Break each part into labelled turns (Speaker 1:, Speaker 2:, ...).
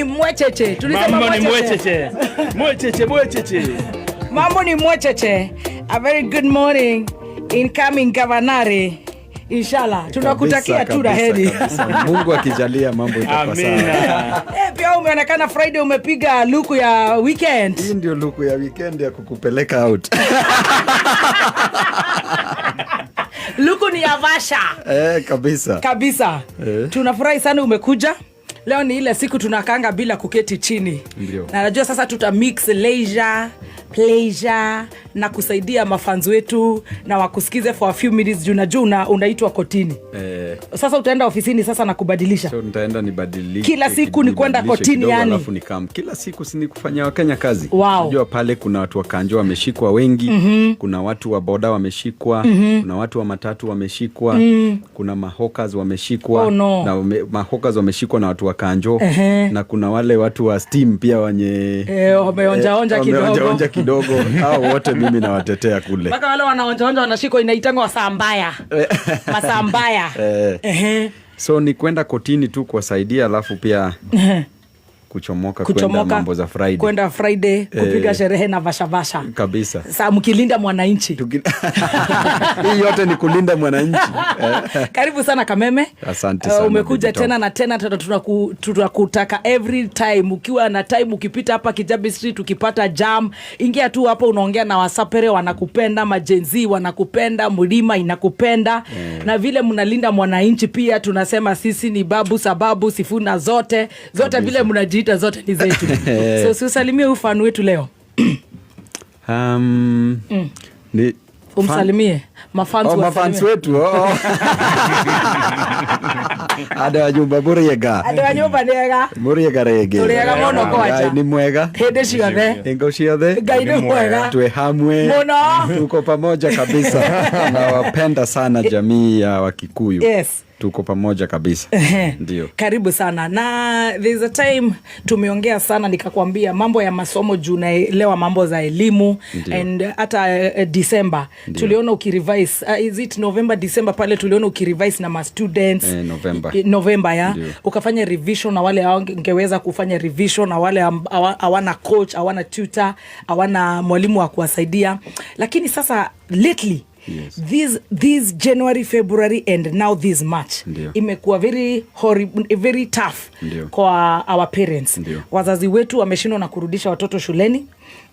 Speaker 1: Mwecheche. Tulisema
Speaker 2: Mambo ni
Speaker 1: mwecheche.
Speaker 2: mwecheche. Mwecheche, mwecheche.
Speaker 1: Mambo ni mwecheche. A very good morning, incoming governor. Inshallah tunakutakia tu la
Speaker 3: Kabisa,
Speaker 1: heri.
Speaker 3: Kabisa. Mungu akijalia, mambo itakuwa sawa.
Speaker 2: Amina.
Speaker 1: Eh, pia umeonekana Friday umepiga luku ya weekend.
Speaker 3: Hii ndio luku ya weekend ya kukupeleka out.
Speaker 1: Luku ni ya Vasha.
Speaker 3: Eh, kabisa.
Speaker 1: Kabisa.
Speaker 3: Eh.
Speaker 1: Tunafurahi sana umekuja. Leo ni ile siku tunakanga bila kuketi chini.
Speaker 3: Ndio.
Speaker 1: Na najua sasa tuta mix leisure, pleasure na kusaidia mafans wetu na wakusikize for a few minutes, juu najua unaitwa kotini.
Speaker 3: Eh,
Speaker 1: Sasa utaenda ofisini sasa na kubadilisha.
Speaker 3: So nitaenda nibadilike.
Speaker 1: Kila siku ni kwenda
Speaker 3: Nibadilishe
Speaker 1: kotini
Speaker 3: kidogo,
Speaker 1: yani.
Speaker 3: Alafu nikam. Kila siku si ni kufanya Wakenya kazi.
Speaker 1: Wow.
Speaker 3: Unajua pale kuna watu wa kanjo wameshikwa wengi, kuna watu wa boda wameshikwa, kuna watu wa matatu wameshikwa, kuna mahawkers wameshikwa.
Speaker 1: Oh, no.
Speaker 3: Na mahawkers wameshikwa na watu wa kanjo na kuna wale watu wa steam pia wenye
Speaker 1: Eh, wameonjaonja kidogo.
Speaker 3: Wameonjaonja kidogo. Hao wote mimi nawatetea kule.
Speaker 1: Mpaka wale wanaonjaonja wanashikwa, inaitangwa saa mbaya. Masaa mbaya.
Speaker 3: Eh. So ni kwenda kotini tu kuwasaidia, alafu pia kuchomoka kwenda
Speaker 1: Kuchomoka
Speaker 3: mambo za Friday.
Speaker 1: Kwenda Friday kupiga
Speaker 3: Eh.
Speaker 1: sherehe na vashavasha.
Speaker 3: Kabisa.
Speaker 1: Saa mkilinda mwananchi.
Speaker 3: Hii yote ni kulinda mwananchi. Eh.
Speaker 1: Karibu sana, Kameme.
Speaker 3: Asante sana,
Speaker 1: Umekuja
Speaker 3: Bibi Tom.
Speaker 1: tena na tena tena, tunakutaka every time ukiwa na time, ukipita hapa Kijabi Street, ukipata jam, ingia tu hapo, unaongea na Wasapere, wanakupenda, maGen Z wanakupenda, mlima inakupenda na vile mnalinda mwananchi pia tunasema sisi ni babu sababu Sifuna zote zote vile mnajiita zote ni zetu. So siusalimie huyu fan wetu leo.
Speaker 3: Ni
Speaker 1: Umsalimie mafans.
Speaker 3: Oh, mafans
Speaker 1: Wasalimie.
Speaker 3: wetu. Oh. Andũ a nyũmba, mũrĩega?
Speaker 1: Andũ a nyũmba nĩega.
Speaker 3: Mũrĩega rĩngĩ?
Speaker 1: Tũrĩega mũno kwaja.
Speaker 3: Ngai nĩ mwega
Speaker 1: hĩndĩ ciothe.
Speaker 3: Hingo ciothe.
Speaker 1: Ngai nĩ mwega.
Speaker 3: Twĩ hamwe
Speaker 1: Mũno.
Speaker 3: Tuko pamoja kabisa. Nawapenda sana jamii ya Wakikuyu. Tuko pamoja kabisa. Ndio.
Speaker 1: Karibu sana. Na there's a time tumeongea sana, nikakwambia mambo ya masomo juu naelewa mambo za elimu.
Speaker 3: Ndio.
Speaker 1: And hata December tuliona ukirevise, is it November, December pale tuliona ukirevise na ma students.
Speaker 3: Eh, November.
Speaker 1: November ya
Speaker 3: Ndio.
Speaker 1: Ukafanya revision na wale hawangeweza kufanya revision na wale hawana coach, hawana tutor, hawana mwalimu wa kuwasaidia. Lakini sasa lately, this January, February and now this March,
Speaker 3: Ndio.
Speaker 1: imekuwa very horrible, very tough
Speaker 3: Ndio.
Speaker 1: kwa our parents.
Speaker 3: Ndio.
Speaker 1: Wazazi wetu wameshindwa na kurudisha watoto shuleni,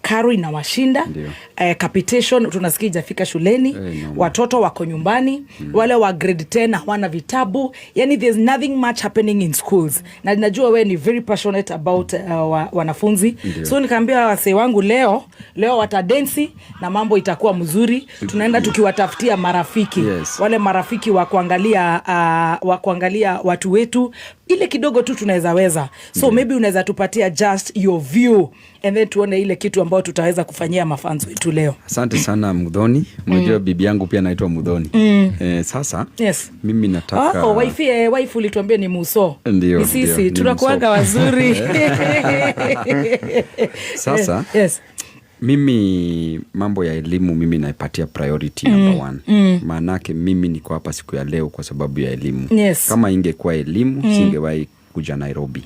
Speaker 1: karo inawashinda.
Speaker 3: Ndio.
Speaker 1: Capitation tunasikia ijafika shuleni.
Speaker 3: Eh, no.
Speaker 1: Watoto wako nyumbani, wale wa grade 10 hawana vitabu. Yani there's nothing much happening in schools, na najua we ni very passionate about wanafunzi.
Speaker 3: Ndio.
Speaker 1: So nikaambia wasee wangu leo leo watadensi na mambo itakuwa mzuri. Tunaenda tukiwatafutia marafiki, wale marafiki wa kuangalia watu wetu, ile kidogo tu tunaweza weza. So maybe unaweza tupatia just your view and then tuone ile kitu ambayo tutaweza kufanyia mafans wetu leo.
Speaker 3: Asante sana, Mudhoni. Unajua bibi yangu pia anaitwa Mudhoni. Eh, sasa mimi nataka
Speaker 1: Oh, wife, wife ulituambia ni muso.
Speaker 3: Ndio,
Speaker 1: Ni sisi
Speaker 3: ndio, ni
Speaker 1: tunakuaga
Speaker 3: Muso.
Speaker 1: wazuri.
Speaker 3: Sasa mimi mambo ya elimu mimi naipatia priority number one. Maanake mimi niko hapa siku ya leo kwa sababu ya elimu. Kama ingekuwa elimu, singewahi kuja Nairobi.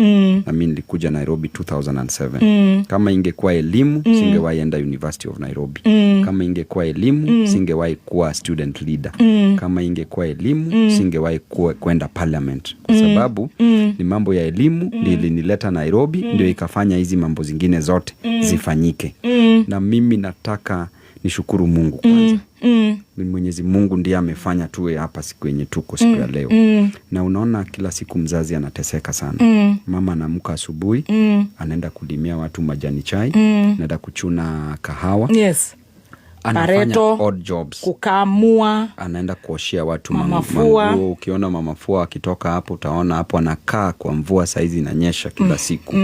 Speaker 3: Na mi nilikuja Nairobi 2007. Kama ingekuwa elimu, singewahi enda University of Nairobi. Kama ingekuwa elimu, singewahi kuwa student leader. Kama ingekuwa elimu, singewahi kwenda parliament, kwa sababu ni mambo ya elimu ndio ilinileta Nairobi, ndio ikafanya hizi mambo zingine zote zifanyike. Na mimi nataka nishukuru Mungu kwanza. Ni Mwenyezi Mungu ndiye amefanya tuwe hapa siku yenye tuko siku ya leo. Na unaona kila siku mzazi anateseka sana. Mama anaamka asubuhi, anaenda kulimia watu majani chai, anaenda kuchuna kahawa, anafanya
Speaker 1: Pareto,
Speaker 3: odd jobs,
Speaker 1: kukamua.
Speaker 3: Anaenda kuoshea watu
Speaker 1: Mama fua.
Speaker 3: manguo. Ukiona mama fua akitoka hapo, utaona hapo anakaa kwa mvua, saizi inanyesha kila siku,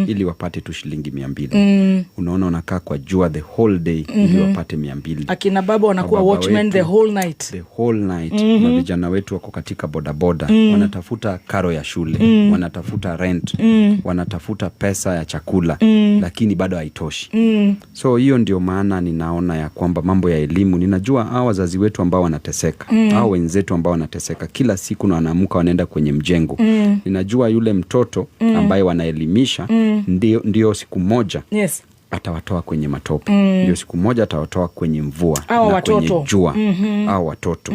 Speaker 3: ili wapate tu shilingi 200. Unaona unakaa kwa jua the whole day ili wapate 200.
Speaker 1: Akina baba wanakuwa
Speaker 3: Mababa
Speaker 1: watchmen the
Speaker 3: wetu,
Speaker 1: whole night.
Speaker 3: The whole night. Na vijana wetu wako katika bodaboda, wanatafuta karo ya shule, wanatafuta rent, wanatafuta pesa ya chakula, lakini bado haitoshi. So hiyo ndio maana ninaona ya kwamba kwamba mambo ya elimu, ninajua hawa wazazi wetu ambao wanateseka, hao wenzetu ambao wanateseka kila siku na wanaamka wanaenda kwenye mjengo, ninajua yule mtoto ambaye wanaelimisha ndio siku moja atawatoa kwenye matope, ndio siku moja atawatoa kwenye mvua
Speaker 1: Hawa
Speaker 3: na
Speaker 1: watoto.
Speaker 3: kwenye jua, au watoto.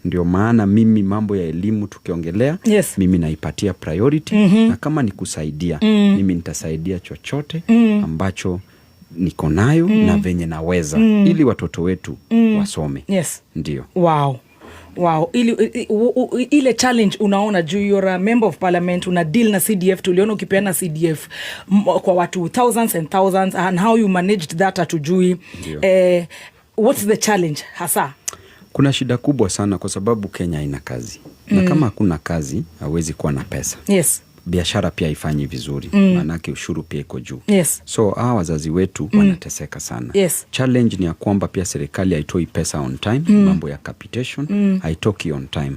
Speaker 3: Ndio maana mimi mambo ya elimu tukiongelea, mimi naipatia priority, na kama ni kusaidia, mimi nitasaidia chochote ambacho niko nayo na venye naweza, ili watoto wetu wasome. Ndio.
Speaker 1: Wow. Ile challenge unaona juu you're a member of parliament, una deal na CDF, tuliona ukipeana CDF kwa watu thousands and thousands, and how you managed that hatujui.
Speaker 3: Ndio.
Speaker 1: What's the challenge hasa?
Speaker 3: Kuna shida kubwa sana kwa sababu Kenya haina kazi, na kama hakuna kazi hawezi kuwa na pesa. Biashara pia haifanyi vizuri, maanake ushuru pia iko juu. So hawa wazazi wetu wanateseka sana. Challenge ni ya kwamba pia serikali haitoi pesa on time, mambo ya capitation haitoki on time,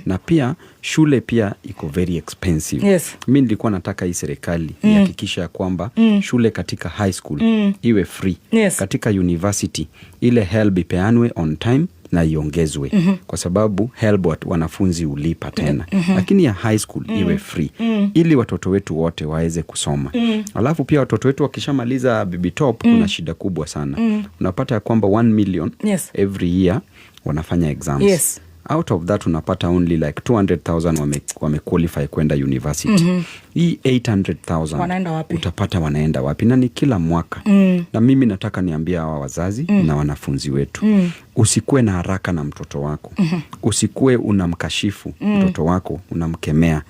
Speaker 3: na pia shule pia iko very expensive. Mi nilikuwa nataka hii serikali ihakikisha ya kwamba shule katika high school iwe free. Katika university ile HELB ipeanwe on time na iongezwe, kwa sababu HELB wanafunzi ulipa tena, lakini ya high school iwe free, ili watoto wetu wote waweze kusoma. Alafu pia watoto wetu wakishamaliza Baby Top, kuna shida kubwa sana. Unapata ya kwamba 1 million every year wanafanya exams. Out of that unapata only like 200,000 wame qualify kwenda university. Hii 800,000
Speaker 1: Wanaenda wapi?
Speaker 3: Utapata wanaenda wapi? Na ni kila mwaka. Na mimi nataka niambie hawa wazazi na wanafunzi wetu, usikuwe na haraka na mtoto wako. Usikuwe unamkashifu mtoto wako, unamkemea.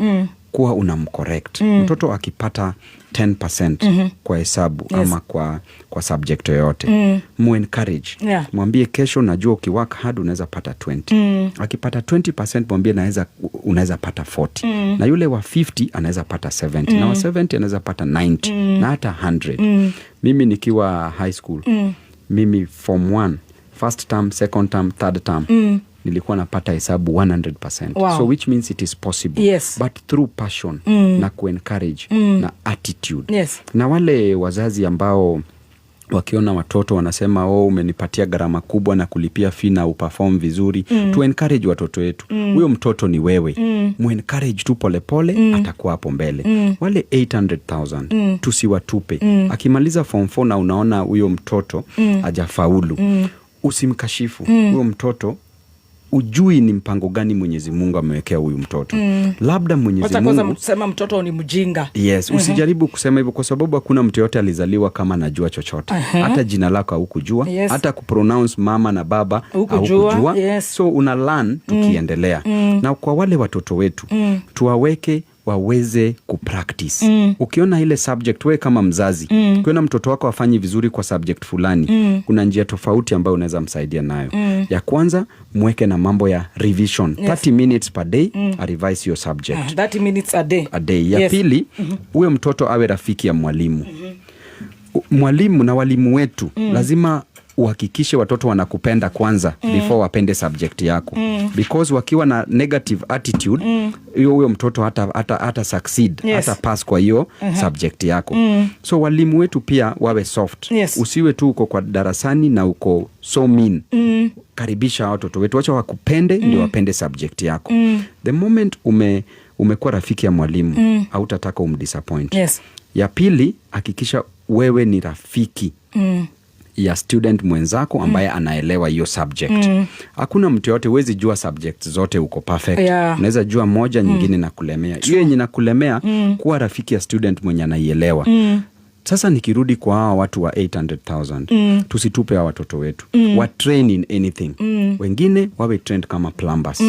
Speaker 3: Kuwa unamcorrect. Mtoto akipata 10% kwa hesabu ama kwa subject yoyote, muencourage. Mwambie kesho najua ukiwork hard unaweza pata 20. Akipata 20% mwambie unaweza pata 40. Na yule wa 50 anaweza pata 70. Na wa 70 anaweza pata 90. Na hata 100. Mimi nikiwa high school, mimi form 1, first term, second term, third term, nilikuwa napata hesabu 100%. So which means it is possible. But through passion na kuencourage na attitude. Na wale wazazi ambao wakiona watoto wanasema, oh, umenipatia gharama kubwa na kulipia fee na uperform vizuri, tu encourage watoto wetu. Huyo mtoto ni wewe. Muencourage tu polepole, atakuwa hapo mbele. Wale 800,000 tusiwatupe. Akimaliza form 4 na unaona huyo mtoto hajafaulu, usimkashifu. Huyo mtoto ujui ni mpango gani Mwenyezi Mungu amewekea huyu mtoto. Labda Mwenyezi
Speaker 1: Wacha kwanza
Speaker 3: Mungu
Speaker 1: sema mtoto ni mjinga.
Speaker 3: Yes, usijaribu kusema hivyo kwa sababu hakuna mtu yote alizaliwa kama anajua chochote. Hata jina lako haukujua, hata kupronounce mama na baba
Speaker 1: Hukujua.
Speaker 3: haukujua. So una learn tukiendelea. Na kwa wale watoto wetu, tuwaweke waweze kupractice. Ukiona ile subject, wewe kama mzazi, ukiona mtoto wako afanyi vizuri kwa subject fulani, kuna njia tofauti ambayo unaweza msaidia nayo. Ya kwanza, mweke na mambo ya revision. 30 minutes per day, a revise your subject.
Speaker 1: 30 minutes a day.
Speaker 3: A day. Ya pili, huyo mtoto awe rafiki ya mwalimu. Mwalimu na walimu wetu, lazima uhakikishe watoto wanakupenda kwanza before wapende subject yako. Because wakiwa na negative attitude, huyo mtoto hata succeed, hata pass kwa hiyo subject yako. So walimu wetu pia wawe soft. Usiwe tu uko kwa darasani na uko so mean. Karibisha watoto wetu, wacha wakupende, ndio wapende subject yako. The moment umekuwa rafiki ya mwalimu, hautataka umdisappoint. Ya pili, hakikisha wewe ni rafiki ya student mwenzako ambaye anaelewa hiyo subject. Hakuna mtu yote, huwezi jua subject zote uko perfect. Unaweza jua moja, nyingine na kulemea. Hiyo yenye nakulemea, kuwa rafiki ya student mwenye anaielewa. Sasa nikirudi kwa hawa watu wa 800,000, tusitupe hawa watoto wetu. Wa train in anything. Wengine wawe trained kama plumbers.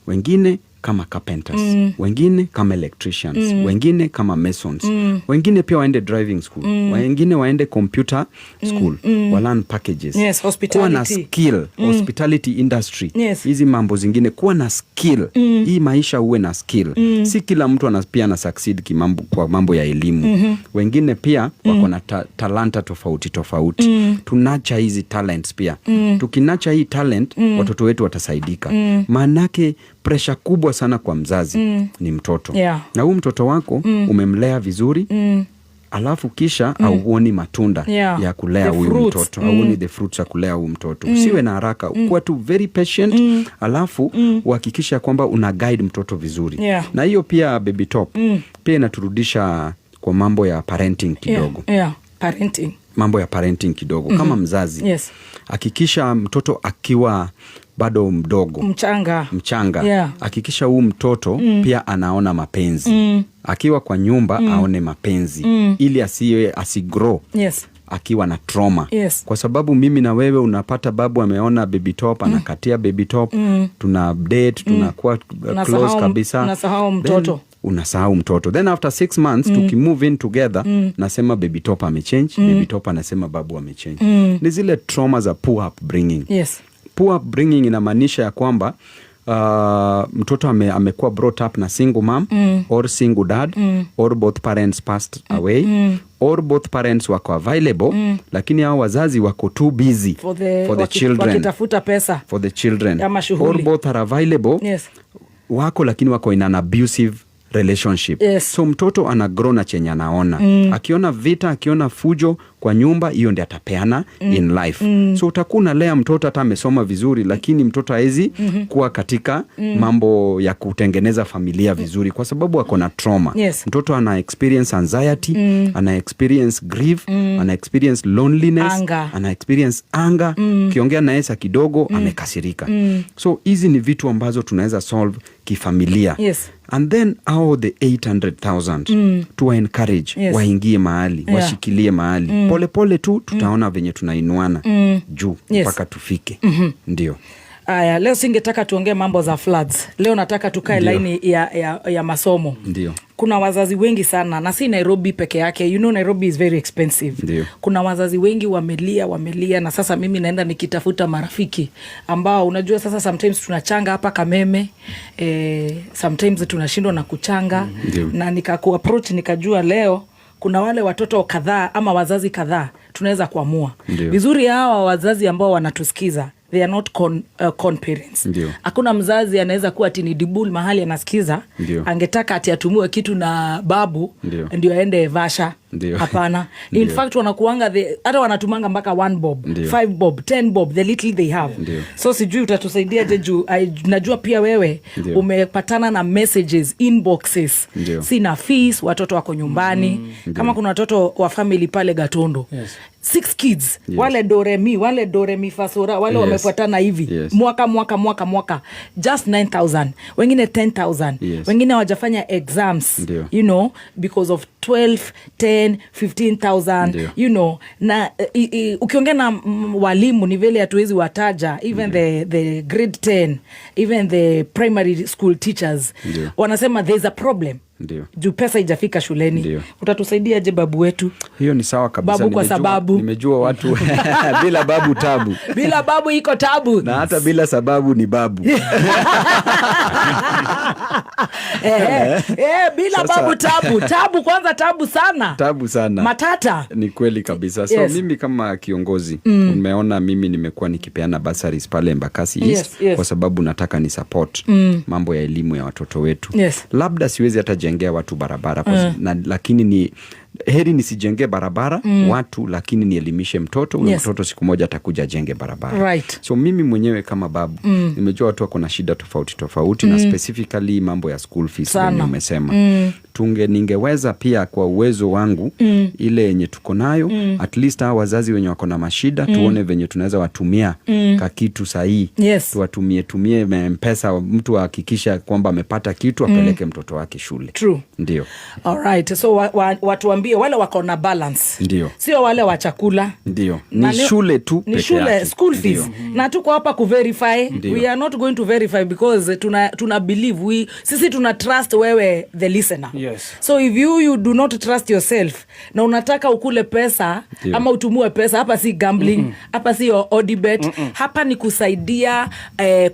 Speaker 3: Wengine kama carpenters. Wengine kama electricians. Wengine kama masons. Wengine pia waende driving school. Wengine waende computer school. Wa learn packages.
Speaker 1: Hospitality.
Speaker 3: Kuwa na skill. Hospitality industry. Hizi mambo zingine. Kuwa na skill. Hii maisha uwe na skill. Si kila mtu pia ana succeed kwa mambo ya elimu. Wengine pia wako na talanta tofauti tofauti. Tunacha hizi talents pia. Tukinacha hii talent, watoto wetu watasaidika. Maanake pressure kubwa sana kwa mzazi ni mtoto. Na huu mtoto wako umemlea vizuri, Alafu kisha auoni matunda ya kulea
Speaker 1: The
Speaker 3: huyu
Speaker 1: fruits.
Speaker 3: mtoto, auoni the fruits ya kulea huyu mtoto. Usiwe na haraka, kuwa tu very patient, alafu uhakikisha kwamba una guide mtoto vizuri. Na hiyo pia, Baby Top, pia inaturudisha kwa mambo ya parenting kidogo.
Speaker 1: Yeah. Parenting.
Speaker 3: Mambo ya parenting kidogo. Kama mzazi, hakikisha mtoto akiwa bado mdogo,
Speaker 1: Mchanga.
Speaker 3: mchanga, hakikisha huu mtoto pia anaona mapenzi akiwa kwa nyumba, aone mapenzi ili asiwe asigrow akiwa na trauma. Kwa sababu mimi na wewe, unapata babu ameona Baby Top, anakatia Baby Top, tuna date, tunakuwa close kabisa.
Speaker 1: Unasahau
Speaker 3: Then,
Speaker 1: mtoto.
Speaker 3: Unasahau mtoto. Then after 6 months tukimove in together, nasema Baby Top amechange, Baby Top anasema babu amechange. Ni zile trauma za poor upbringing. Poor upbringing inamaanisha ya kwamba mtoto amekuwa brought up na single mom or single dad or both parents passed away or both parents wako available, lakini hao wazazi wako too busy
Speaker 1: For the
Speaker 3: children,
Speaker 1: wakitafuta pesa.
Speaker 3: For the children.
Speaker 1: Ama shughuli.
Speaker 3: Or both are available, wako, lakini wako in an abusive relationship. So mtoto ana grow na chenye anaona. Akiona vita, akiona fujo kwa nyumba, hiyo ndi atapeana in life. So utakuwa unalea mtoto hata amesoma vizuri, lakini mtoto hawezi kuwa katika mambo ya kutengeneza familia vizuri kwa sababu ako na trauma. Mtoto ana experience anxiety, ana experience grief, ana experience loneliness,
Speaker 1: Anger.
Speaker 3: ana experience anger. Ukiongea naye saa kidogo, amekasirika. So hizi ni vitu ambazo tunaweza solve kifamilia. And then au the 800,000 tuwa encourage waingie mahali, washikilie mahali polepole pole tu, tutaona venye tunainuana juu mpaka tufike. Ndio.
Speaker 1: Aya, leo singetaka tuongee mambo za floods. Leo nataka tukae laini ya masomo. Kuna wazazi wengi sana, na si Nairobi peke yake. You know Nairobi is very expensive. Kuna wazazi wengi wamelia, wamelia, na sasa mimi naenda nikitafuta marafiki ambao, unajua sasa sometimes tunachanga hapa Kameme, sometimes tunashindwa na kuchanga. Na nikakuapproach, nikajua leo kuna wale watoto kadhaa ama wazazi kadhaa tunaweza kuamua vizuri. Hawa wazazi ambao wanatusikiza, they are not con parents. Hakuna mzazi anaweza kuwa ati ni dibul mahali anasikiza angetaka ati atumiwe kitu na babu ndio aende Vasha. Hapana. In fact, wanakuanga hata wanatumanga mpaka 1 bob, 5 bob, 10 bob, the little they have. So sijui utatusaidiaje juu najua pia wewe umepatana na messages, inboxes. Sina fees, watoto wako nyumbani. Kama kuna watoto wa family pale Gatondo, six kids, wale doremi, wale doremi fasora, wale wamefuatana hivi mwaka, mwaka, mwaka, mwaka, just 9000, wengine 10,000, wengine hawajafanya exams because of 12, 10, 15,000. Na ukiongea na walimu, ni vile hatuwezi wataja, even the grade 10, even the primary school teachers wanasema there's a problem juu pesa ijafika shuleni. Utatusaidia je, babu wetu?
Speaker 3: Hiyo ni sawa kabisa.
Speaker 1: Babu kwa sababu.
Speaker 3: Nimejua watu bila babu tabu.
Speaker 1: Bila babu iko tabu.
Speaker 3: Na hata bila sababu ni babu.
Speaker 1: Bila babu tabu, tabu kwanza, tabu sana.
Speaker 3: Tabu sana.
Speaker 1: Matata.
Speaker 3: Ni kweli kabisa. So mimi kama kiongozi, umeona mimi nimekuwa nikipeana bursaries pale Embakasi East kwa sababu nataka ni support mambo ya elimu ya watoto wetu. Labda siwezi hata jengea watu barabara lakini ni heri nisijengee barabara watu, lakini nielimishe mtoto huyo. Mtoto siku moja atakuja ajenge barabara. So mimi mwenyewe kama babu, nimejua watu wako na shida tofauti tofauti, na specifically mambo ya school fees venye umesema. Ningeweza pia kwa uwezo wangu ile yenye tuko nayo, at least hawa wazazi wenye wako na mashida, tuone venye tunaweza watumia kakitu sahii. Tuwatumie tumie Mpesa, mtu ahakikisha kwamba amepata kitu apeleke mtoto wake shule.
Speaker 1: True.
Speaker 3: Ndio.
Speaker 1: Alright. So watuambie wale wako na balance. Sio wale wa chakula.
Speaker 3: Ndio.
Speaker 1: Na
Speaker 3: Ni shule tu
Speaker 1: ni
Speaker 3: peke
Speaker 1: shule,
Speaker 3: yake.
Speaker 1: school fees. Na tuko hapa kuverify. We are not going to verify because tuna believe, sisi tuna trust wewe the listener. So if you do not trust yourself na unataka ukule pesa ama utumue pesa, hapa si gambling, hapa si Odibet, hapa ni kusaidia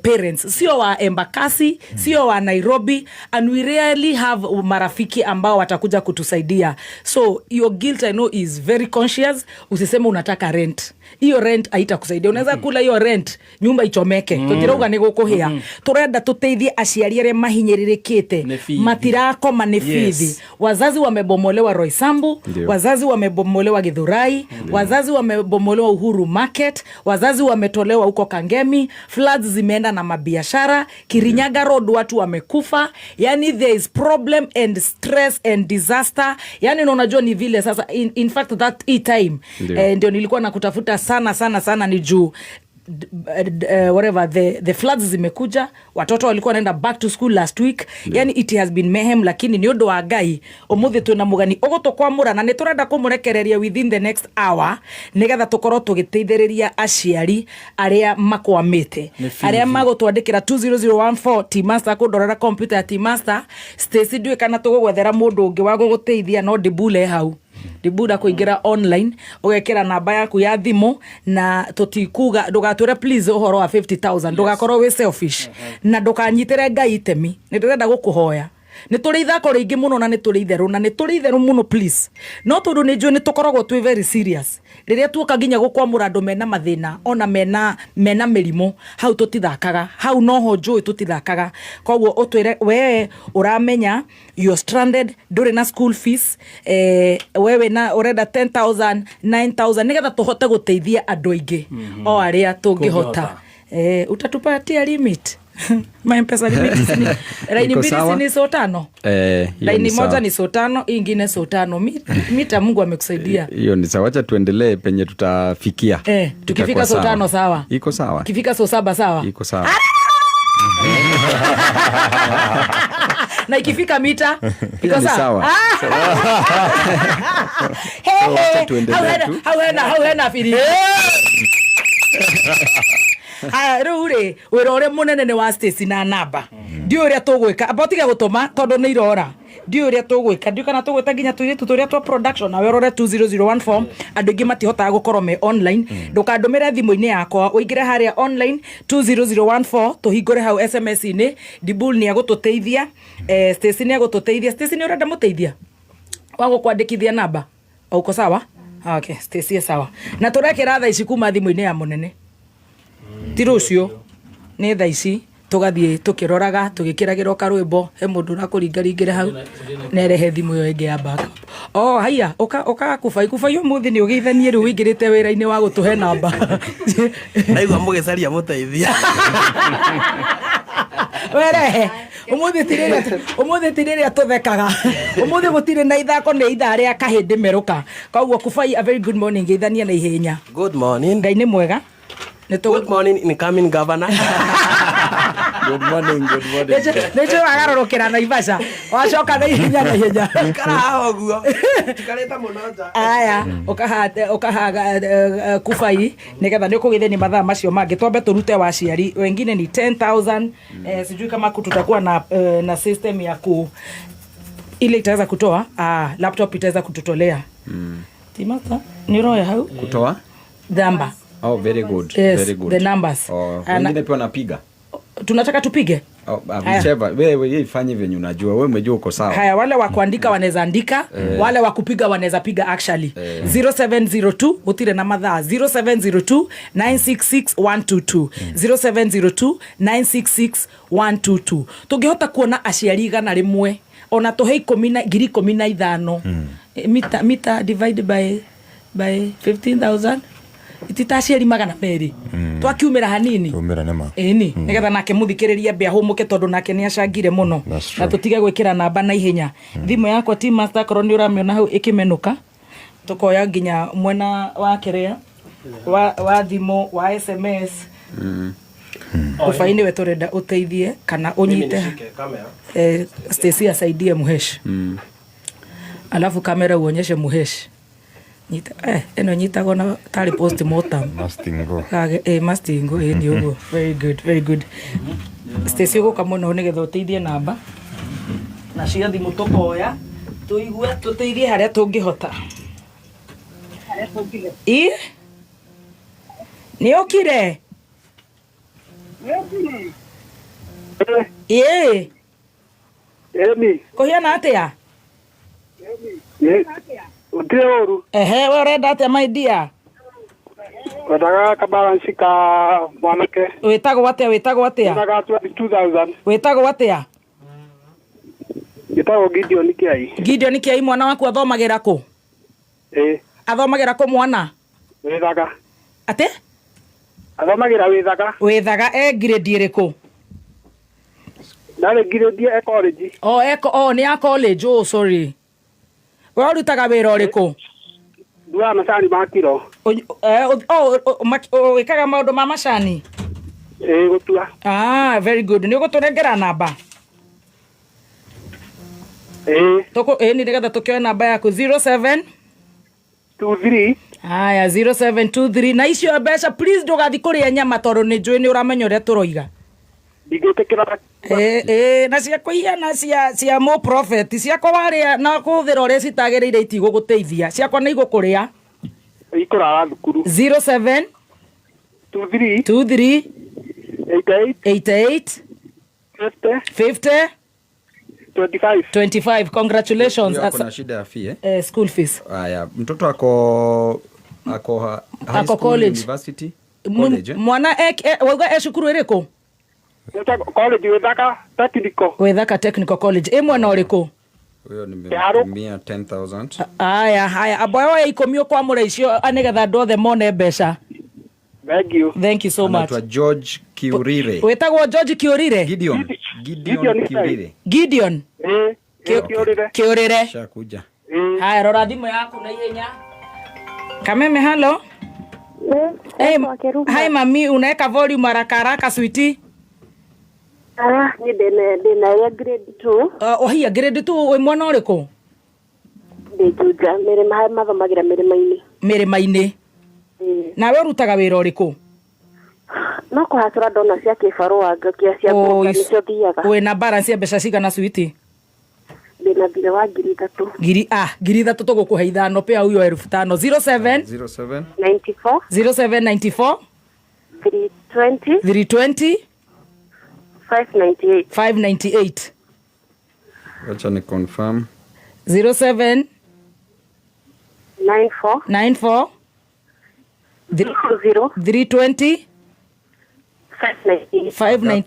Speaker 1: parents, sio wa Embakasi, sio wa Nairobi, and we rarely have marafiki ambao watakuja kutusaidia. So So your guilt, I know, is very conscious. Usiseme unataka rent. Hiyo rent haitakusaidia. Unaweza kula hiyo rent nyumba ichomeke. Tutirauga nĩ gũkũhĩa. Tũrenda tũteithie aciari arĩa mahinyĩrĩrĩkĩte.
Speaker 2: Nĩ bithi.
Speaker 1: Matirakoma nĩ bithi. Wazazi wamebomolewa Roysambu, wazazi wamebomolewa Githurai, wazazi wamebomolewa Uhuru Market, wazazi wametolewa huko Kangemi, floods zimeenda na mabiashara, Kirinyaga Road watu wamekufa. Yani there is problem and stress and disaster. Yani na unajua ni vile sasa in fact that e time ndio nilikuwa nakutafuta sana sana sana ni juu whatever the floods zimekuja, watoto walikuwa wanaenda back to school last week. Yani it has been mayhem, lakini nĩ ũndũ wa Ngai ũmũthĩ twĩna mũgeni ũgũtũkwamũra na nĩ tũrenda kũmũrekereria within the next hour nĩgetha tũkorwo tũgĩteithĩrĩria aciari arĩa makwamĩte.
Speaker 2: Nĩ bithi.
Speaker 1: Arĩa magũtwandĩkĩra 20014. T-Master kũndorera computer ya T-Master. Stacy, ndiũĩ kana tũgũgwethera mũndũ ũngĩ wa gũgũteithia, no ndibule hau ndibura kũingĩra online ũgekĩra namba yaku ya thimũ na tũtikuga ndũgatwĩre please ũhoro wa 50,000. Ndũgakorwo wĩ selfish na ndũkanyitĩre Ngai itemi. Nĩ ndĩrenda gũkũhoya, nĩ tũrĩ ithako rĩingĩ mũno na nĩ tũrĩ itherũ na nĩ tũrĩ itherũ mũno, please. No tondũ nĩ njũĩ nĩ tũkoragwo twĩ very serious rĩrĩa tuoka nginya gũkwamũra andũ mena mathĩna ona mena mĩrimũ, hau tũtithakaga, hau noho njũĩ tũtithakaga. Koguo ũtwĩre we ũramenya you're stranded, ndũrĩ na school fees, wewe na ũrenda 10,000, 9000 nĩgetha tũhote gũteithia andũ aingĩ o arĩa tũngĩhota.
Speaker 2: Kũngĩhota.
Speaker 1: Utatupatia limit ma Mpesa limit laini
Speaker 3: Iko
Speaker 1: mbili
Speaker 3: sawa?
Speaker 1: si ni so tano?
Speaker 3: Eh, hiyo
Speaker 1: Laini
Speaker 3: ni sawa.
Speaker 1: moja ni so tano, hii ingine so tano. Mita Mungu amekusaidia.
Speaker 3: Hiyo ni sawa, wacha tuendelee penye tutafikia.
Speaker 1: Tukifika
Speaker 3: Itakuwa
Speaker 1: so tano sawa.
Speaker 3: Iko sawa.
Speaker 1: Kifika so saba sawa.
Speaker 3: Iko sawa.
Speaker 1: Na ikifika mita
Speaker 3: Pia
Speaker 1: iko
Speaker 3: ni sawa.
Speaker 1: Hey,
Speaker 3: So, wacha
Speaker 1: hey,
Speaker 3: tuendelee
Speaker 1: hau hena
Speaker 3: tu.
Speaker 1: hau hena biri. Aya, rĩu rĩ wĩra ũrĩa mũnene nĩ wa Stacy na namba ndiũĩ ũrĩa tũgwĩka. Amba ũtige gũtũma tondũ nĩ irora. Ndiũĩ ũrĩa tũgwĩka, ndiũĩ kana tũgwĩta nginya tũirĩtu tũrĩa twa production. Nawe ũrore 20014, andũ aingĩ matihotaga gũkorwo me online. Ndũkandũmĩre thimũ-inĩ yakwa, ũingĩre harĩa online 20014, tũhingũre hau SMS-inĩ. Dibul nĩ agũtũteithia, Stacy nĩ agũtũteithia. Stacy, nĩ ũrenda mũteithia wa gũkwandĩkithia namba? Uko sawa? Okay, Stacy e sawa. Na tũrekĩra thaa ici kuma thimũ-inĩ ya mũnene, ti rũciũ, nĩ thaa ici. Tũgathiĩ tũkĩroraga tũgĩkĩragĩrwo karwĩmbo. He mũndũ ũrakũringaringĩra hau nerehe thimũ ĩyo ĩngĩ ya backup. Oh, haiya, ũka ũka kubai kubai, ũmũthĩ nĩ ũgeithanie rĩu wĩingĩrĩte wĩra-inĩ wa gũtũhe namba.
Speaker 4: Ndaigua mũgĩcaria mũteithia.
Speaker 1: Werehe ũmũthĩ ti rĩrĩa tũthekaga, ũmũthĩ gũtirĩ na ithako, nĩ ithaa rĩa kahĩndĩ merũka. Koguo kubai, a very good morning, geithania na ihenya.
Speaker 4: Good morning.
Speaker 1: Ngai nĩ mwega. Nĩ
Speaker 4: Good morning, incoming governor.
Speaker 3: Good morning, good morning.
Speaker 1: Nĩ njũĩ wagarũrũkĩra Naivasha wacoka na ihenya na ihenya.
Speaker 4: Ikara haha ũguo njikarĩte mũno nja.
Speaker 1: Aya, ũkaha kubai nĩgetha nĩ ũkũgĩthenia mathaa macio mangĩ. Twambe tũrute waciari wengine ni 10,000. Sijui kama tutakuwa na system ya ku ile itaweza kutoa, laptop itaweza kututolea. Timata nĩ ũroya hau.
Speaker 3: Kutoa?
Speaker 1: Dhamba.
Speaker 3: Oh, very good.
Speaker 1: Yes,
Speaker 3: very good.
Speaker 1: the numbers.
Speaker 3: Oh, wengine pia wanapiga.
Speaker 1: Tunataka tupige.
Speaker 3: Oh,
Speaker 1: Haya.
Speaker 3: whichever. Wewe yeye ifanye venye unajua. Wewe umejua uko sawa.
Speaker 1: Haya, wale wa kuandika wanaweza andika, wale wa kupiga wanaweza piga. Actually 0702, gutire na mathaa, 0702 966 122, 0702 966 122. Tũngĩhota kuona aciari 100 ona tũhe ikũmi na 15,000. Mita divide by 15,000 itita aciari 200 twakiumĩra hanini.
Speaker 5: Tumĩra nĩma.
Speaker 1: Ĩni nĩgetha nake mũthikĩrĩria ambe ahũmũke tondũ nake nĩ acangire mũno.
Speaker 5: That's true.
Speaker 1: Na tũtige gwĩkĩra namba na ihenya. Thimũ yakwa, team master, akorwo nĩ ũramĩona hau ĩkĩmenũka, tũkoya nginya mwena wa kĩrĩa wa thimũ wa SMS. Ũbai nĩwe tũrenda ũteithie kana ũnyite.
Speaker 4: Nishike kamera.
Speaker 1: Stacy asaidie Muhesh, alafu kamera uonyeshe Muhesh. Nyita ĩno nyitagwo na tarĩ postmortem.
Speaker 5: Mastingo.
Speaker 1: Kage, mastingo, nĩ ũguo. Very good, very good. Stacy, ũgũka mũno nĩgetha ũteithie namba na cia thimũ tũkoya tũigue tũteithie harĩa tũngĩhota. Ĩ nĩ ũkire ĩ?
Speaker 6: Emi.
Speaker 1: Kũhiana atĩa?
Speaker 6: Ĩ.
Speaker 5: Gũtirĩ ũru.
Speaker 1: Ehe, we ũrenda atĩa, my dear?
Speaker 5: Wendaga ka balance ka mwanake.
Speaker 1: Wĩtagwo atĩa? Wĩtagwo atĩa?
Speaker 5: Wendaga 22,000.
Speaker 1: Wĩtagwo atĩa?
Speaker 5: Gĩtagwo Gideon Kĩai.
Speaker 1: Gideon Kĩai, mwana waku athomagĩra kũ?
Speaker 5: Ĩĩ.
Speaker 1: Athomagĩra kũ mwana?
Speaker 5: Wĩthaga.
Speaker 1: Atĩ?
Speaker 5: Athomagĩra Wĩthaga.
Speaker 1: Wĩthaga. E grade ĩrĩkũ?
Speaker 5: Ndarĩ grade, e college.
Speaker 1: Oh, eko, oh, nĩ ya college. Oh, sorry. We ũrutaga wĩra ũrĩkũ?
Speaker 5: Nduaga macani ma kiro.
Speaker 1: Oh, wĩkaga maũndũ ma macani?
Speaker 5: Ĩĩ, gũtua.
Speaker 1: Ah, very good. Nĩ ũgũtũnengera namba?
Speaker 5: Ĩĩ.
Speaker 1: Tũkũ ĩni nĩgetha tũkĩoe namba yaku. 07
Speaker 5: 23.
Speaker 1: Haya, 0723. Na icio mbeca, please, ndũgathi kũrĩa nyama tondũ nĩ njũĩ nĩ ũramenya ũrĩa tũroiga.
Speaker 5: Ndingĩtĩkĩra.
Speaker 1: Ĩ na cia kũihana cia mo prophet ciakwa warĩa na kũhũthĩra ũrĩa citagĩrĩire itigũgũteithia. Ciakwa nĩ igũkũrĩa.
Speaker 5: Ikũrara thukuru.
Speaker 1: 07
Speaker 5: 23.
Speaker 1: 23.
Speaker 5: 88.
Speaker 1: 88.
Speaker 5: 50.
Speaker 1: 50.
Speaker 5: 25.
Speaker 1: 25. Congratulations.
Speaker 3: Huyo ako na shida ya fee, eh?
Speaker 1: Eh, school fees.
Speaker 3: Aya, mtoto ako high
Speaker 1: Ako
Speaker 3: school,
Speaker 1: college.
Speaker 3: university, college, eh?
Speaker 1: Mwana wauga e cukuru ĩrĩkũ?
Speaker 5: College, Wĩthaka Technical.
Speaker 1: Wĩthaka Technical College. Ĩ mwena ũrĩkũ?
Speaker 3: Huyo nimemtumia 10,000.
Speaker 1: Aya, haya, amboya oya 10 ũkwamũra icio nĩgetha andũ othe mone mbeca.
Speaker 5: Thank you.
Speaker 1: Thank you so much.
Speaker 3: Anaitwa George Kiurire.
Speaker 1: Wĩtagwo George Kiurire?
Speaker 3: Gideon. Gideon
Speaker 5: Gideon.
Speaker 3: Kiurire.
Speaker 1: Gideon.
Speaker 5: Ĩĩ. Kĩũrĩre.
Speaker 1: Kiurire.
Speaker 3: Shakuja.
Speaker 5: Ĩĩ.
Speaker 1: Haya, rora thimũ yaku na ihenya. Kameme, hello. Hey, hi mami, unaweka volume haraka haraka, sweetie.
Speaker 6: Ah, ni ndĩna ya grade 2.
Speaker 1: Ohia grade 2, wĩ mwana ũrĩkũ?
Speaker 6: Ndĩ Juja, mĩrĩma, harĩa mathomagĩra mĩrĩma-inĩ.
Speaker 1: Mĩrĩma-inĩ.
Speaker 6: Ĩĩ.
Speaker 1: Nawe ũrutaga wĩra ũrĩkũ?
Speaker 6: No kũhacũra ndona cia kĩbarũa ngakia cia
Speaker 1: Oh,
Speaker 6: kũruta nĩcio thiaga.
Speaker 1: Wĩna balance ya mbeca cigana, sweetie?
Speaker 6: Ndĩna thirĩ wa 3,000.
Speaker 1: Ngiri, ah, 3,000, tũgũkũhe 5, pea huyo 5,000. 07
Speaker 3: 07
Speaker 6: 94.
Speaker 1: 0794.
Speaker 6: 320.
Speaker 1: 320.
Speaker 6: 598.
Speaker 1: 598.
Speaker 3: Wacha ni confirm.
Speaker 1: 07
Speaker 6: 94.
Speaker 1: 94.
Speaker 6: 0
Speaker 1: 320.
Speaker 6: 598.
Speaker 1: 59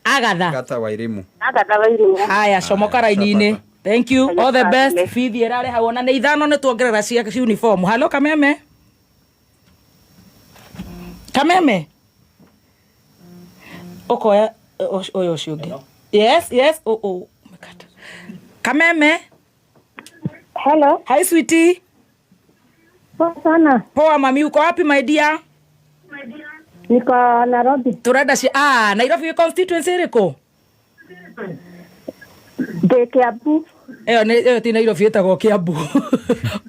Speaker 1: Agatha.
Speaker 3: Agatha Wairimu.
Speaker 6: Agatha Wairimu.
Speaker 1: Haya, comoka raini-inĩ. Thank you, all the best. Bithi ĩrarĩ hau ona nĩ 5 nĩ tuongerera cia uniform. Halo, Kameme. Kameme, ũkoya ũyũ ũcio ũngĩ. Yes, oh, umekata. Kameme.
Speaker 7: Hello.
Speaker 1: Hi, sweetie.
Speaker 7: Poa sana.
Speaker 1: Poa, mami. Uko wapi, my dear?
Speaker 7: Niko Nairobi.
Speaker 1: Turenda cia, ah, Nairobi wĩ constituency ĩrĩkũ?
Speaker 7: Ndĩ Kiambu.
Speaker 1: Ĩyo nĩ ĩyo ti Nairobi, ĩtagwo Kiambu.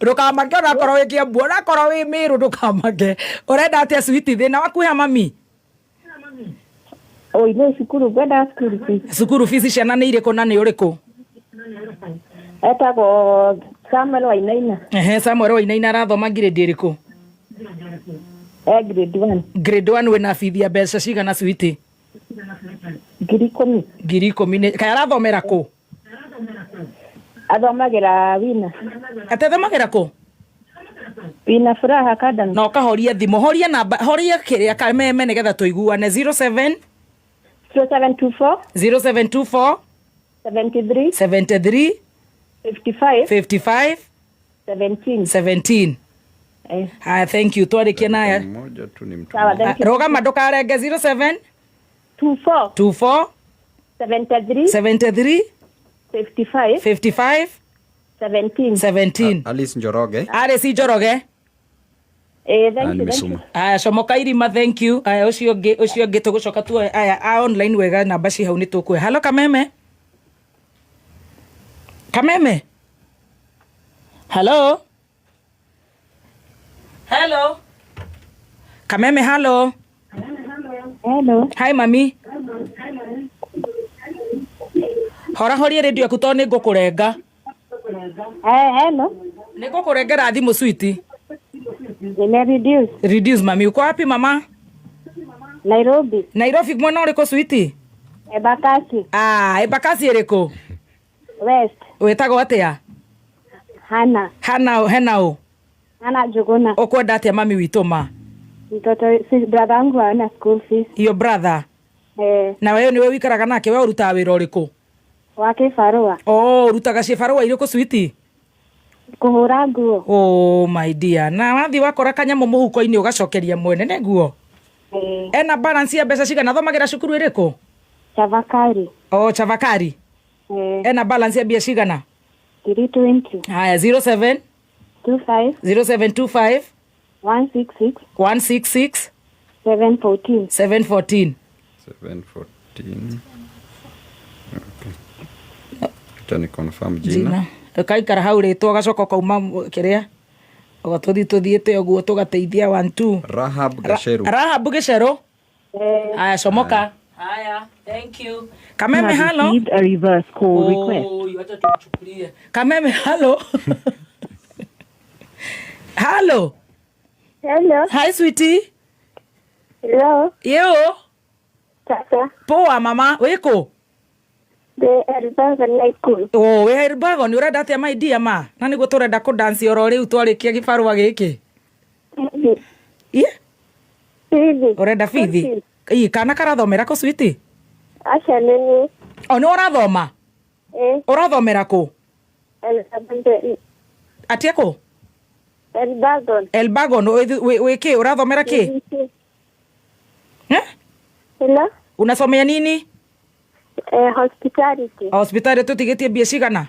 Speaker 1: Ndũkamake onakorwo wĩ Kiambu, onakorwo wĩ Mĩrũ, ndũkamake. Ũrenda atĩa, sweetie? Thĩna waku ha, mami?
Speaker 7: Oi, nĩ cukuru, ngwenda school fees.
Speaker 1: Cukuru fees. Ciana nĩ irĩkũ na nĩ ũrĩkũ?
Speaker 7: Etagwo Samuel Wainaina.
Speaker 1: Ehe, Samuel Wainaina arathoma grade ĩrĩkũ?
Speaker 7: E grade 1.
Speaker 1: Grade 1. Wĩna bithi ya mbeca cigana, sweetie?
Speaker 7: 10,000.
Speaker 1: 10,000. Kaĩ arathomera kũ?
Speaker 7: Athomagĩra Wina.
Speaker 1: Atĩ athomagĩra kũ?
Speaker 7: Wina Furaha Academy.
Speaker 1: Na ũkahoria thimũ, horia namba, horia kĩrĩa, Kameme, nĩgetha tũiguane. 07
Speaker 7: 0724.
Speaker 1: 0724.
Speaker 7: 73.
Speaker 1: 73.
Speaker 7: 55.
Speaker 1: 55.
Speaker 7: 17.
Speaker 1: 17.
Speaker 7: Eh.
Speaker 1: Haya, thank you. Twarĩkia naya.
Speaker 3: Mmoja tu ni mtu.
Speaker 7: Sawa, thank you.
Speaker 1: Rũgama ndũkarenge. 07
Speaker 7: 24.
Speaker 1: 24.
Speaker 7: 73.
Speaker 1: 73.
Speaker 7: 55.
Speaker 1: 55.
Speaker 7: 17.
Speaker 1: 17.
Speaker 3: Alice Njoroge.
Speaker 1: Alice Njoroge.
Speaker 7: Eh,
Speaker 3: Ah,
Speaker 7: thank you, thank you.
Speaker 3: nimesoma.
Speaker 1: Aya, comoka irima, thank you. Aya, ũcio ũngĩ tũgũcoka tuoe aya a online wega, namba ci hau nĩ tũkuoya. Halo, Kameme. Kameme, hello, hello, Kameme, hello.
Speaker 7: Hello.
Speaker 1: Hi, mami. Hora, horia redio yaku tondũ nĩ ngũkũrenga.
Speaker 7: Eh, hello.
Speaker 1: Nĩ ngũkũrengera thimũ, sweetie.
Speaker 7: Nime reduce.
Speaker 1: Reduce, mami. Uko wapi, mama?
Speaker 7: Nairobi.
Speaker 1: Nairobi mwena ũrĩkũ, sweetie?
Speaker 7: Embakasi.
Speaker 1: Ah, Embakasi ĩrĩkũ?
Speaker 7: West.
Speaker 1: Wĩtagwo atĩa?
Speaker 7: Hana.
Speaker 1: Hana hena ũ?
Speaker 7: Hana Njuguna.
Speaker 1: Ũkwenda atĩa mami witũ ma?
Speaker 7: Mtoto si brother wangu ana school fees.
Speaker 1: Your brother?
Speaker 7: Eh.
Speaker 1: Na wewe niwe wikaraga nake, we ũrutaga wĩra ũrĩkũ?
Speaker 7: Wa kĩbarũa.
Speaker 1: Oh, ũrutaga cibarũa irĩkũ, sweetie?
Speaker 7: Kũhũra nguo.
Speaker 1: Oh my dear, na wathiĩ wakora kanyamũ mũhuko-inĩ ũgacokeria mwene nĩguo?
Speaker 7: Eh.
Speaker 1: Ena balance ya mbeca cigana? Thomagĩra cukuru ĩrĩkũ?
Speaker 7: Chavakari.
Speaker 1: Oh, Chavakari.
Speaker 7: Eh.
Speaker 1: Ena balance ya mbia cigana?
Speaker 7: 320.
Speaker 1: Haya, 07
Speaker 7: 25
Speaker 1: 0725
Speaker 7: 166
Speaker 1: 166
Speaker 7: 714.
Speaker 1: 714.
Speaker 3: 714. Okay. Acha ni confirm jina.
Speaker 1: Jina ũkaikara hau rĩtwa ũgacoka ũkauma kĩrĩa ũgatũthi tũthiĩte ũguo tũgateithia 1 2.
Speaker 3: Rahab Gasheru.
Speaker 1: Rahab Gĩcerũ.
Speaker 7: Eh.
Speaker 1: Haya, comoka. Haya, thank you. Kameme, halo.
Speaker 6: A reverse call request.
Speaker 1: Oh, wacha tumchukulie. Kameme, halo. Halo.
Speaker 6: Hello.
Speaker 1: Hi, sweetie.
Speaker 6: Hello.
Speaker 1: Yo.
Speaker 6: Sasa.
Speaker 1: Poa mama, wiko?
Speaker 6: The Elbagon High School.
Speaker 1: Oh, wĩ Elbagon, ũrenda atĩa my dear ma? Na nĩguo tũrenda kũ dance oro rĩu twarĩkia gĩbarũa gĩkĩ. Ie?
Speaker 6: Fithi.
Speaker 1: Ũrenda bithi? Ii, kana karathomera kũ, sweetie?
Speaker 6: Aca nĩ.
Speaker 1: O nĩ ũrathoma?
Speaker 6: Eh.
Speaker 1: Ũrathomera kũ?
Speaker 6: Elbagon.
Speaker 1: Atia kũ?
Speaker 6: Elbagon.
Speaker 1: Elbagon, wĩ kĩ? Ũrathomera kĩ? Eh?
Speaker 6: Hello.
Speaker 1: Unasomea nini?
Speaker 6: Hospitality.
Speaker 1: Hospitality tũtigĩtie mbia cigana?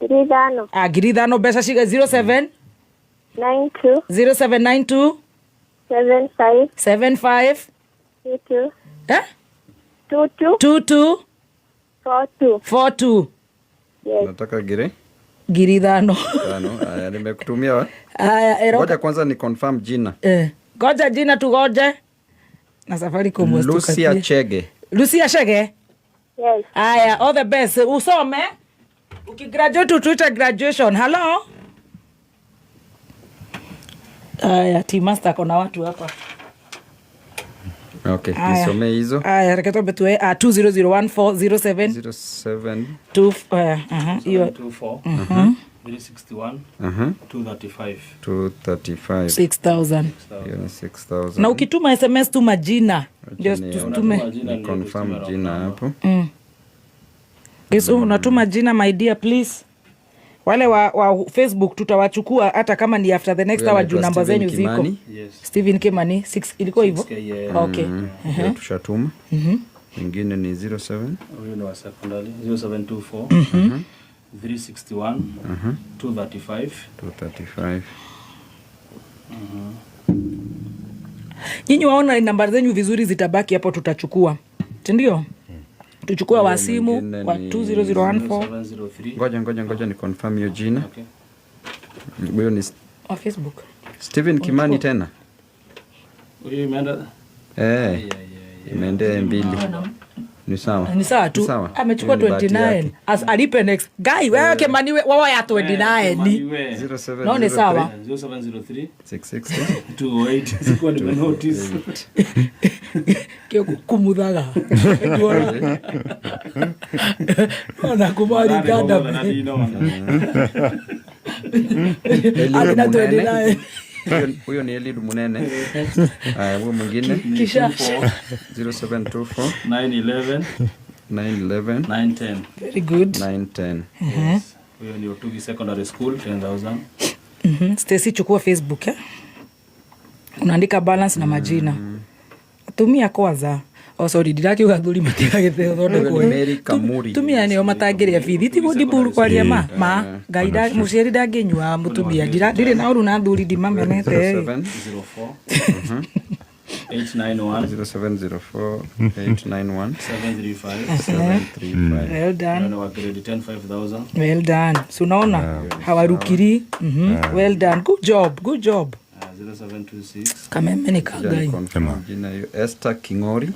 Speaker 6: 5,000.
Speaker 1: Ah, 5,000 mbeca ciga 07
Speaker 6: 92
Speaker 1: 0792
Speaker 6: 75
Speaker 1: 75
Speaker 6: 22
Speaker 1: eh?
Speaker 6: 22
Speaker 1: 22
Speaker 6: 42.
Speaker 1: 42.
Speaker 6: Yes.
Speaker 3: Nataka gire
Speaker 1: 5,000.
Speaker 3: 5. Haya, nimekutumia wa.
Speaker 1: Haya, ero.
Speaker 3: Ngoja kwanza ni confirm jina.
Speaker 1: Ngoja jina tugoje. Na Safaricom
Speaker 3: Lucia Chege.
Speaker 1: Lucia Chege?
Speaker 6: Yes.
Speaker 1: Haya, all the best. Usome. Ukigraduate tuite graduation. Hello? Haya, team master kona watu hapa.
Speaker 3: Okay, nisome hizo.
Speaker 1: Haya, reke tuombe tuwe 2001407
Speaker 3: 07
Speaker 1: 2 hiyo
Speaker 2: 24 361 235
Speaker 3: 235.
Speaker 1: 6000.
Speaker 3: Hiyo ni 6000.
Speaker 1: Na ukituma SMS tuma jina. Ndio tutume.
Speaker 3: Ni confirm jina hapo.
Speaker 1: Yesu, unatuma jina my dear please. Wale wa Facebook tutawachukua hata kama ni after the next hour juu namba zenyu ziko.
Speaker 2: Yes.
Speaker 1: Stephen Kimani 6 ilikuwa hivyo? Okay.
Speaker 3: Hiyo tushatuma. Nyingine ni 07.
Speaker 2: Huyu ni wa secondary 0724 361 235
Speaker 3: 235.
Speaker 1: Nyinyi waona namba zenyu vizuri zitabaki hapo, tutachukua. Ndio? Tuchukue wa simu wa 20014.
Speaker 3: Ngoja ni confirm hiyo jina. Huyo ni
Speaker 1: wa Facebook.
Speaker 3: Stephen Kimani tena.
Speaker 2: Huyo imeenda.
Speaker 3: Imeenda mbili. Ni sawa.
Speaker 1: Ni sawa tu. Amechukua 29. As alipe next. Guy, wewe Kimani wewe ya 29. No, ni sawa.
Speaker 2: 0703
Speaker 3: 660
Speaker 2: 28. Sikuwa nimenotice.
Speaker 1: Kio kumuthaga. Ona kumari ganda. Alina 29.
Speaker 3: Huyo ni Eliud Munene. Haya, huyo mwingine
Speaker 1: Kisha
Speaker 3: 0724
Speaker 2: 911
Speaker 3: 911
Speaker 2: 910.
Speaker 1: Very good.
Speaker 3: 910.
Speaker 2: Yes. Huyo ni Otugi Secondary School 10,000.
Speaker 1: Stacy, chukua Facebook eh. Unaandika balance na majina. Tumia kwanza. Oh sorry, ndirakiuga thuri matigagĩte thondekwo. Tumia nĩo matangĩrĩa bithi ti gũthiburu kwaria ma ma ngai mũciari ndangĩnyua mũtumia ndirĩ na ũru na thuri ndimamenete.
Speaker 2: 0704 891
Speaker 3: 0704 891
Speaker 2: 735
Speaker 3: 735.
Speaker 1: Well done.
Speaker 2: Wa grade 10 5000.
Speaker 1: Well done. So unaona hawarukiri. Well done. Good job. Good job.
Speaker 2: 0726
Speaker 1: Kameme ni kagai.
Speaker 3: Jina hiyo Esther Kingori.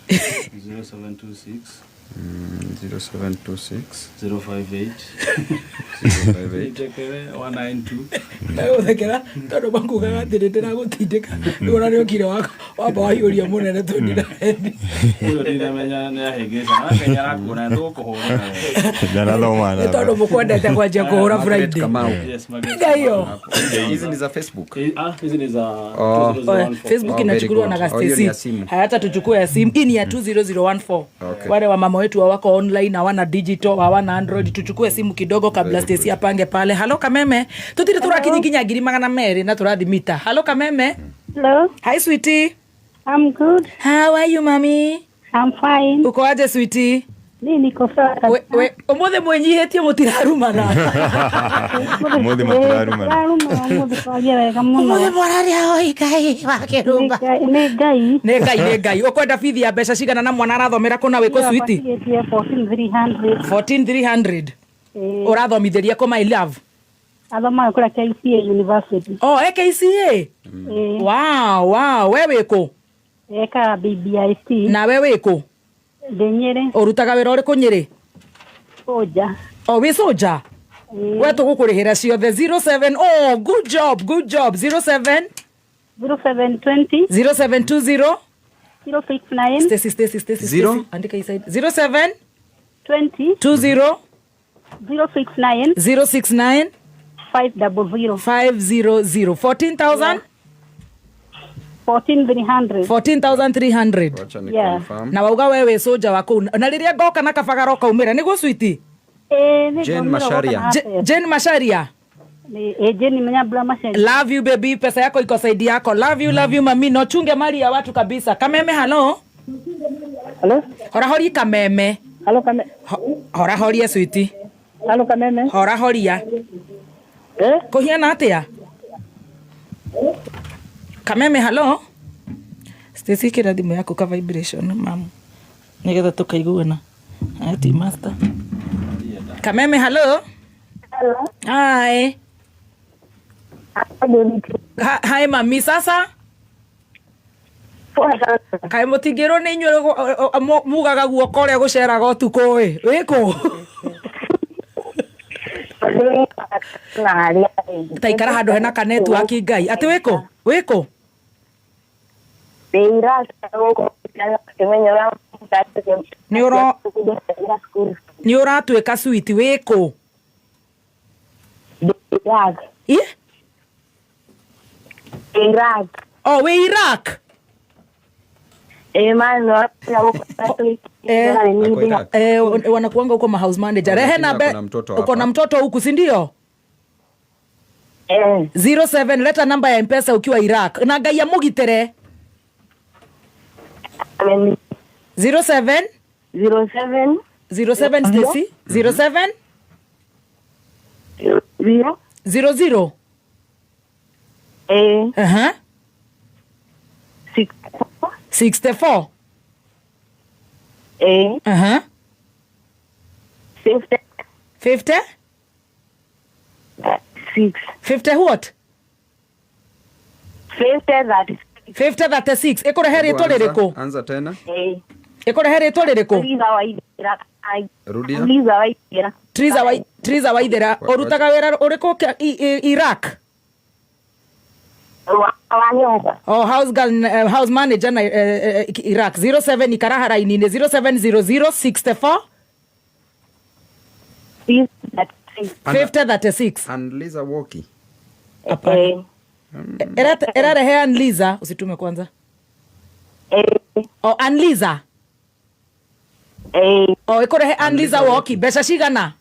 Speaker 2: 0726
Speaker 3: 0726
Speaker 2: 058
Speaker 3: 058
Speaker 2: Itekere 192.
Speaker 1: Ndagũthekera tondũ makugaga atĩ nĩ ndĩragũtindĩka nĩwona nĩ ũkire wamba wahiũria mũnene 29.
Speaker 2: Huyo ndinamenya nĩ ahĩngĩca na Kenya arakuona tũgũkũhũra.
Speaker 8: Ndanathoma
Speaker 1: Nĩ tondũ mũkwendete kwanjia kũhũra
Speaker 3: Margaret
Speaker 1: Friday.
Speaker 3: Kamau.
Speaker 2: Yes, Margaret.
Speaker 1: Piga hiyo.
Speaker 3: Hizi ni za Facebook.
Speaker 2: Hizi ni za
Speaker 3: Oh.
Speaker 2: 2014.
Speaker 1: Facebook
Speaker 3: Oh, very
Speaker 1: inachukuliwa na
Speaker 3: good. Oh, hiyo ni ya simu.
Speaker 1: Haya, hata tuchukue ya simu. Hii ni ya 20014.
Speaker 3: Okay.
Speaker 1: Wale wa mama wetu hawako online, hawana digital, hawana Android, tuchukue simu kidogo kabla Stacy apange pale. Halo Kameme, tutire turakinyikinya 200,000 na turathimita. Halo Kameme.
Speaker 7: Hello,
Speaker 1: Hi sweetie.
Speaker 7: I'm good.
Speaker 1: How are you mami?
Speaker 7: I'm fine.
Speaker 1: Uko aje sweetie?
Speaker 7: Ni niko sawa
Speaker 1: We,
Speaker 7: kabisa.
Speaker 1: we, umuthi mwenyihetie mutirarumana.
Speaker 8: Umuthi matirarumana.
Speaker 7: Matirarumana, umuthi twaria wega
Speaker 1: Umuthi
Speaker 7: mũno.
Speaker 1: mwararia oi Ngai wa kĩrumba.
Speaker 7: Nĩ Ngai.
Speaker 1: Nĩ Ngai, nĩ Ngai. Ũkwenda bithi ya mbeca cigana na mwana arathomera kũna wĩkũ sweetie?
Speaker 7: Abatigĩtie 14,300.
Speaker 1: 14300.
Speaker 7: Eh,
Speaker 1: Ũrathomithĩria kũ my love?
Speaker 7: athomaga kũrĩa KCA University.
Speaker 1: Oh, AKCA.
Speaker 7: Eh,
Speaker 1: Wow, wow. We wĩkũ?
Speaker 7: ekaga BBIT.
Speaker 1: Nawe wĩkũ?
Speaker 7: Ndĩ Nyĩrĩ,
Speaker 1: Ũrutaga wĩra ũrĩkũ Nyĩrĩ?
Speaker 7: Ũnja.
Speaker 1: Oh, wĩ soja? We tũgũkũrĩhĩra ciothe. 07, oh, good job, good job. 07
Speaker 7: 0720
Speaker 1: 0720
Speaker 7: 069
Speaker 1: Stacy, Stacy, Stacy,
Speaker 3: Zero?
Speaker 1: Stacy. Andika hii side. 07
Speaker 7: 20
Speaker 1: 20
Speaker 7: 069
Speaker 1: 069
Speaker 7: 500.
Speaker 1: 500. 14,000?
Speaker 7: 14,300.
Speaker 1: 14,300.
Speaker 3: Wacha ni
Speaker 7: Yeah.
Speaker 3: confirm.
Speaker 1: Na wauga wewe soja wako na rĩrĩa ngoka na kabagaro kaumĩra nĩguo switi.
Speaker 7: Eh, nĩ
Speaker 3: Jane
Speaker 7: ngomire
Speaker 3: Macharia.
Speaker 7: gũka na
Speaker 1: Jane Macharia.
Speaker 7: Jane Mnyabla Macharia.
Speaker 1: Love you baby, pesa yako iko saidi yako. Love you, love you mami. No chunge mali ya watu kabisa. Kameme halo.
Speaker 6: Hello?
Speaker 1: Horahori Kameme.
Speaker 6: Halo Kame.
Speaker 1: Horahoria switi.
Speaker 6: Halo Kameme.
Speaker 1: Horahoria.
Speaker 6: Eh?
Speaker 1: Kuhiana atia? Kameme halo. Stacy kira thimu yaku ka vibration mam. Nigetha tukaiguana. Ati master. Kameme halo.
Speaker 6: Hello.
Speaker 1: Hi. Hi mami, sasa
Speaker 6: Poa sana.
Speaker 1: kaĩ mũtingĩrwo nĩ inyuĩ mugaga guoko ũrĩa gũceraga ũtukũ ĩ wĩkũ ta ikara handũ hena ka network Ngai atĩ wĩkũ wĩkũ Nĩ ũratuĩka sweet wĩkũ? Ĩ?
Speaker 6: Iraq.
Speaker 1: Oh, wĩ Iraq.
Speaker 3: Ako Iraq.
Speaker 1: Eh, wanakuanga huko ma house manager. Rehe na
Speaker 3: Lakini
Speaker 1: be
Speaker 3: ako na mtoto
Speaker 1: uko na
Speaker 3: hapa.
Speaker 1: mtoto huku si ndio? 07 leta namba ya Mpesa ukiwa Iraq. Na Ngai amũgitĩre. 07
Speaker 6: 07
Speaker 1: 07 Stacy 07
Speaker 6: 0
Speaker 1: 00 uh-huh.
Speaker 6: 6
Speaker 1: 64 uh-huh.
Speaker 6: 50
Speaker 1: 50
Speaker 6: 6
Speaker 1: 50 what?
Speaker 6: 50 36.
Speaker 1: 50 36 ĩkũrehe rĩtwa
Speaker 3: Anza-
Speaker 1: rĩrĩkũ?
Speaker 3: Anza tena.
Speaker 1: Ĩkũrehe rĩtwa rĩrĩkũ?
Speaker 6: Liza Waithera.
Speaker 3: Rudia.
Speaker 6: Liza Waithera.
Speaker 1: Triza Waithera ũrutaga wĩra ũrĩkũ Iraq?
Speaker 6: Wa nyũmba.
Speaker 1: Oh, house girl, house manager na Iraq. 07 ikaraha raini-inĩ 0700 64 50 36.
Speaker 3: And Liza Woki.
Speaker 1: Hapana. Erarehe Anliza, usitume kwanza. Oh, Anliza. Oh, ikurehe Anliza Woki. Mbeca cigana?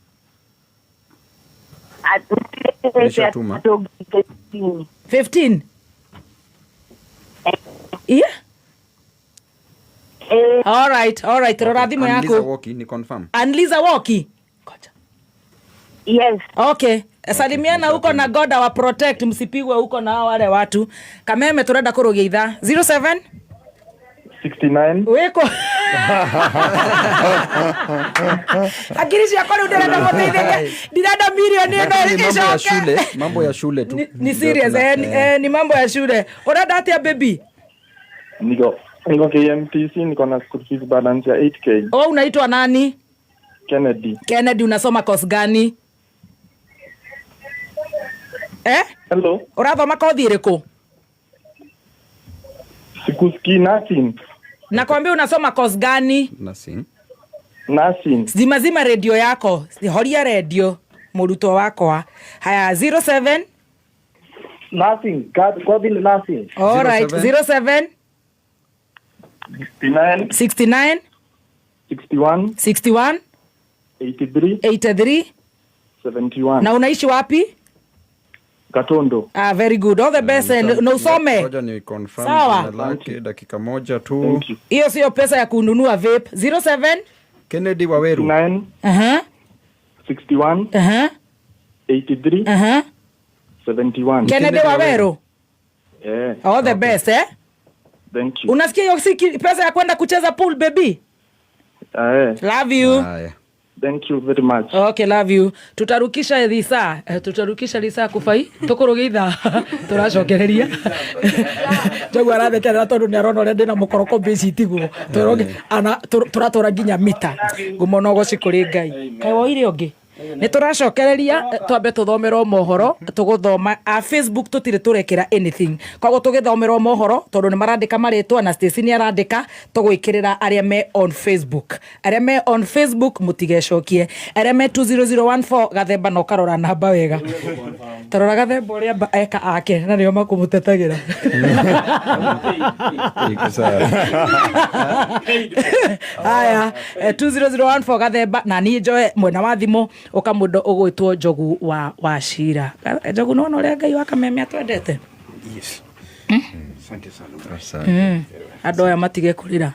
Speaker 3: Nishatuma.
Speaker 1: 15. Yeah. All right, all right. Rora thimũ
Speaker 3: Anliza
Speaker 1: yaku.
Speaker 3: Woki ni confirm.
Speaker 1: Anliza Woki.
Speaker 6: Yes.
Speaker 1: Okay. Salimiana huko na God our protect, msipigwe huko na hao wale watu. Kameme turenda kurugia ithaa. 07
Speaker 9: 69
Speaker 1: wiko akiri ciakwa rĩu ndĩrenda mũteithĩke, ndirenda mirioni ĩno
Speaker 3: Lakini mambo ya
Speaker 1: ĩcoke.
Speaker 3: shule, mambo ya shule tu.
Speaker 1: Ni serious, eh, ni mambo ya shule. Ũrenda atĩa baby?
Speaker 9: Niko Niko KMTC, niko na school fees balance ya 8K.
Speaker 1: O, unaitwa nani?
Speaker 9: Kennedy.
Speaker 1: Kennedy, unasoma course gani? Eh?
Speaker 9: Hello.
Speaker 1: Urathoma kothi iriku?
Speaker 9: Sikusikii. Nursing.
Speaker 1: Nakwambia unasoma course gani?
Speaker 3: Nursing.
Speaker 9: Nursing.
Speaker 1: Zima zima redio yako, horia redio murutwo wakwa. Haya, 07
Speaker 9: Nursing. God in nursing.
Speaker 1: All right, 07
Speaker 9: 69
Speaker 1: 69
Speaker 9: 61
Speaker 1: 61
Speaker 9: 83
Speaker 1: 83
Speaker 9: 71.
Speaker 1: Na unaishi wapi?
Speaker 9: Gatondo.
Speaker 1: Ah, very good. All the best and na usome.
Speaker 3: Ngoja ni confirm
Speaker 1: Sawa.
Speaker 3: jina lake dakika moja tu.
Speaker 9: Thank you.
Speaker 1: Hiyo sio pesa ya kununua vape. 07
Speaker 3: Kennedy Waweru.
Speaker 9: 9 61 83 71.
Speaker 1: Kennedy
Speaker 3: Kennedy
Speaker 1: Waweru.
Speaker 9: Yeah.
Speaker 1: All the best, eh?
Speaker 9: Thank you.
Speaker 1: Unasikia hiyo si pesa ya kwenda kucheza pool, baby?
Speaker 9: Eh,
Speaker 1: Love you.
Speaker 3: Haya.
Speaker 9: thank you very much.
Speaker 1: Okay, love you. Tutarukisha risa, tutarukisha risa kufai tukuruge ithaa turacokereria njogu arathekerera tondu ni arona uria ndina mukoroko mbeci tiguo turatura nginya mita ngumo no goci kuri Ngai. Kaĩ woire ũngĩ nä tå racokereria, twambe tå thomerwo mohoro tå a Facebook tå tirä tå rekera anything, koguo tå gä thomerwo mohoro tondå nä marandä ka marĩtwa na Stacy nä arandä ka tå gwä kä rä ra arĩa me on Facebook, arĩa me on Facebook mũtigecokie, arĩa me 20014 Gathemba na ũkarora namba wega, tarora Gathemba ũrĩa eka ake na nĩo makũmũtetagĩra.
Speaker 3: Iko sawa.
Speaker 1: Haya, 20014 Gathemba na niĩ njoe mwena wa thimũ ũka mũndũ ũgwĩtwo Njogu wa Wachira. Njogu, nĩwona ũrĩa Ngai wa Kameme atwendete?
Speaker 2: Yes. Asante sana.
Speaker 3: Asante.
Speaker 1: Andũ aya matige kũrĩra.